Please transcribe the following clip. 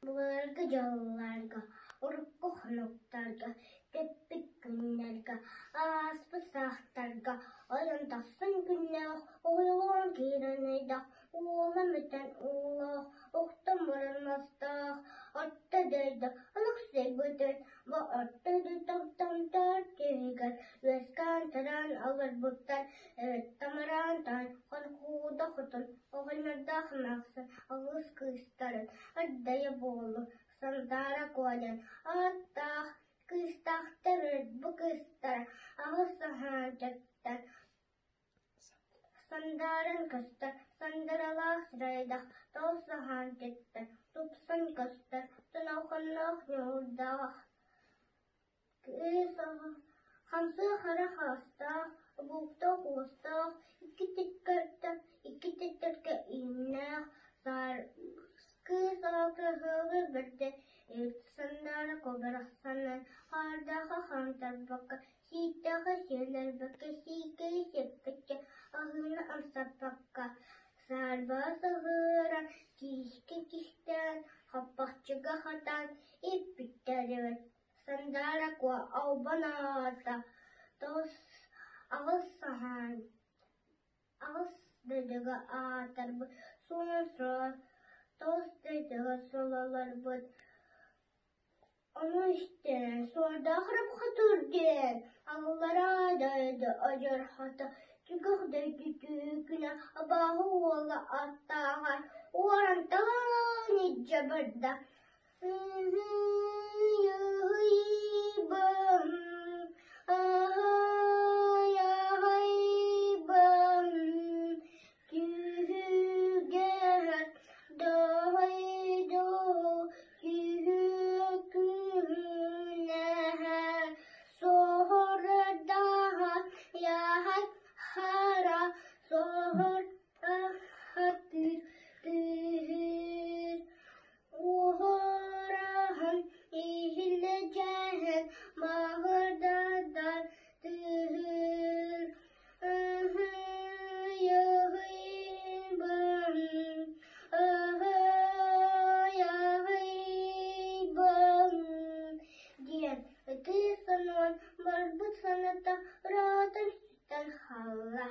Былыргы дьылларга, урукку хонуктарга, тэппит күннэргэ, ааспыт саахтарга ойон тахсан күннээх, уһуйуллан киирэн ыйдах, уола бүтэн уулаах, охтон баран мастаах, орто дойду олохсуйбутун, бу орто дойдуттан түһүгэр үөскээн-төрөөн олорбуттар, тамараан таан, хоркууда хотун, оҕонньордоох эмээхсин, аҕыс кыыстарын Ардайа буолу, Сандаара Коля, ааттаах кыыстаахтар бу кыыстара аҕыс саһаанчыктан сандааран көстөр, сандаралаах сырайдах тоҕус саһаанчыктан тупсан көстөр, тунахханнаах ньуурдаах Кыыс хамсыы хара хаастаах, обуктаах уостаах, икки титтэргэ ииннээх, кыыс кыһылы бэрдэ сандаара кубарахсанан, хаардаахы хаамтарбакка, сииктээхи сиэллэрбэккэ, сиикэйи сиэппэккэ, аһыыны амсаппакка, саарба сыһыаран, киискэ кистээн, хаппахчыга хатаан ииппиттэр эбит. Сандаара Куо албан аата тоҕус аҕыс саһаан аҕыс дойдуга аатырбыт суон тоҕус дойдуга сололорбут ону истэн суордаах хотуур диэн аллараа дойду одьурҕата түгэх дойду түөкүнэ абааһы уола аттааҕар уоран талаан илдьэ барда. Уһураһын иһиллэдьэһэн маҕырдадан тыаһыыр Ыһыйыһыйбын, ыһыйыһыйбын диэн ытыы санаан барбыт санаата ыраатан сүтэн хаалла.